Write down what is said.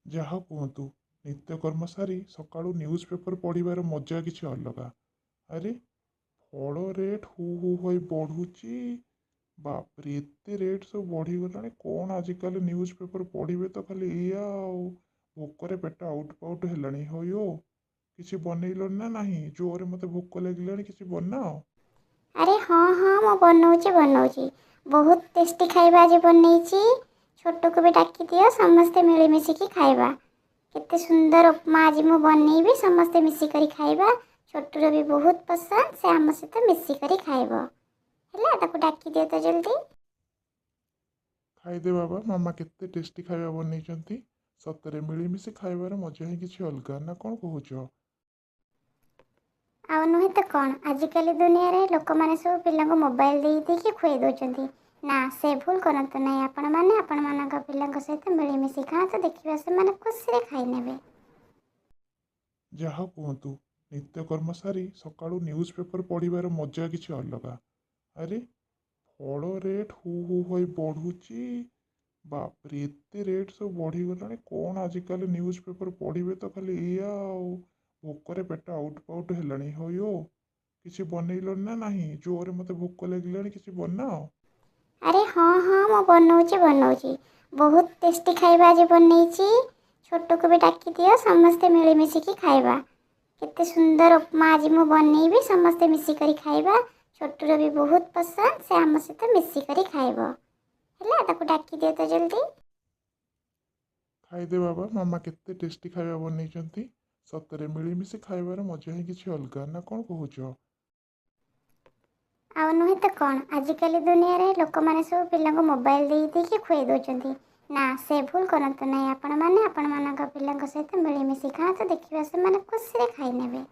ଯାହା କୁହନ୍ତୁ, ନିତ୍ୟକର୍ମ ସାରି ସକାଳୁ ନ୍ୟୁଜ୍ ପେପର୍ ପଢ଼ିବାର ମଜା କିଛି ଅଲଗା। ଆରେ, ଫଳ ରେଟ୍ ହୁ ହୁ ହୋଇ ବଢ଼ୁଛି। ବାପରେ, ଏତେ ରେଟ୍ ସବୁ ବଢ଼ିଗଲାଣି। କ'ଣ ଆଜିକାଲି ନ୍ୟୁଜ୍ ପେପର୍ ପଢ଼ିବେ ତ ଖାଲି ଏଇଆ ଆଉ। ଭୋକରେ ପେଟ ଆଉଟ ପାଉଟ ହେଲାଣି। ହଇଓ, କିଛି ବନେଇଲଣି ନା ନାହିଁ? ଜୋରରେ ମୋତେ ଭୋକ ଲାଗିଲାଣି, କିଛି ବନାଅ। ଆରେ ହଁ ହଁ, ମୁଁ ବନଉଛି ବନଉଛି। ବହୁତ ଟେଷ୍ଟି ଖାଇବା ଆଜି ବନେଇଛି। ଛୋଟକୁ ବି ଡାକିଦିଅ, ସମସ୍ତେ ମିଳିମିଶିକି ଖାଇବା। କେତେ ସୁନ୍ଦର ଉପମା ଆଜି ମୁଁ ବନେଇବି, ସମସ୍ତେ ମିଶିକରି ଖାଇବା। ଛୋଟୁର ବି ବହୁତ ପସନ୍ଦ, ସେ ଆମ ସହିତ ମିଶିକରି ଖାଇବ। ହେଲା, ତାକୁ ଡାକିଦିଅ ତ ଜଲ୍ଦି। ଖାଇଦେ ବାବା, ମାମା କେତେ ଟେଷ୍ଟି ଖାଇବା ବନେଇଛନ୍ତି। ସତରେ ମିଳିମିଶି ଖାଇବାର ମଜା ହିଁ କିଛି ଅଲଗା, ନା କ'ଣ କହୁଛ? ଆଉ ନୁହେଁ ତ କ'ଣ? ଆଜିକାଲି ଦୁନିଆରେ ଲୋକମାନେ ସବୁ ପିଲାଙ୍କୁ ମୋବାଇଲ ଦେଇ ଦେଇକି ଖୁଆଇ ଦେଉଛନ୍ତି। ନା, ସେ ଭୁଲ କରନ୍ତୁ ନାହିଁ। ଆପଣମାନେ ଆପଣମାନଙ୍କ ପିଲାଙ୍କ ସହିତ ମିଳିମିଶି ଖାଆନ୍ତୁ, ଦେଖିବା ସେମାନେ ଖୁସିରେ ଖାଇନେବେ। ଯାହା କୁହନ୍ତୁ, ନିତ୍ୟକର୍ମ ସାରି ସକାଳୁ ନ୍ୟୁଜ୍ ପେପର୍ ପଢ଼ିବାର ମଜା କିଛି ଅଲଗା। ଆରେ, ଫଳ ରେଟ୍ ହୁ ହୁ ହୋଇ ବଢ଼ୁଛି। ବାପରେ, ଏତେ ରେଟ୍ ସବୁ ବଢ଼ିଗଲାଣି। କ'ଣ ଆଜିକାଲି ନ୍ୟୁଜ୍ ପେପର୍ ପଢ଼ିବେ ତ ଖାଲି ଏଇଆ ଆଉ। ଭୋକରେ ପେଟ ଆଉଟ ପାଉଟ ହେଲାଣି। ହଇଓ, କିଛି ବନେଇଲଣି ନା ନାହିଁ? ଜୋରରେ ମୋତେ ଭୋକ ଲାଗିଲାଣି, କିଛି ବନାଅ। ଆରେ ହଁ ହଁ, ମୁଁ ବନଉଛି ବନଉଛି। ବହୁତ ଟେଷ୍ଟି ଖାଇବା ଆଜି ବନେଇଛି। ଛୋଟକୁ ବି ଡାକିଦିଅ, ସମସ୍ତେ ମିଳିମିଶିକି ଖାଇବା। କେତେ ସୁନ୍ଦର ଉପମା ଆଜି ମୁଁ ବନେଇବି, ସମସ୍ତେ ମିଶିକରି ଖାଇବା। ଛୋଟୁର ବି ବହୁତ ପସନ୍ଦ, ସେ ଆମ ସହିତ ମିଶିକରି ଖାଇବ। ହେଲା, ତାକୁ ଡାକିଦିଅ ତ ଜଲ୍ଦି। ଖାଇଦେ ବାବା, ମାମା କେତେ ଟେଷ୍ଟି ଖାଇବା ବନେଇଛନ୍ତି। ସତରେ ମିଳିମିଶି ଖାଇବାର ମଜା ହିଁ କିଛି ଅଲଗା, ନା କ'ଣ କହୁଛ? ଆଉ ନୁହେଁ ତ କ'ଣ? ଆଜିକାଲି ଦୁନିଆରେ ଲୋକମାନେ ସବୁ ପିଲାଙ୍କୁ ମୋବାଇଲ ଦେଇ ଦେଇକି ଖୁଆଇ ଦେଉଛନ୍ତି। ନା, ସେ ଭୁଲ କରନ୍ତୁ ନାହିଁ। ଆପଣମାନେ ଆପଣମାନଙ୍କ ପିଲାଙ୍କ ସହିତ ମିଳିମିଶି ଖାଆନ୍ତୁ, ଦେଖିବା ସେମାନେ ଖୁସିରେ ଖାଇନେବେ।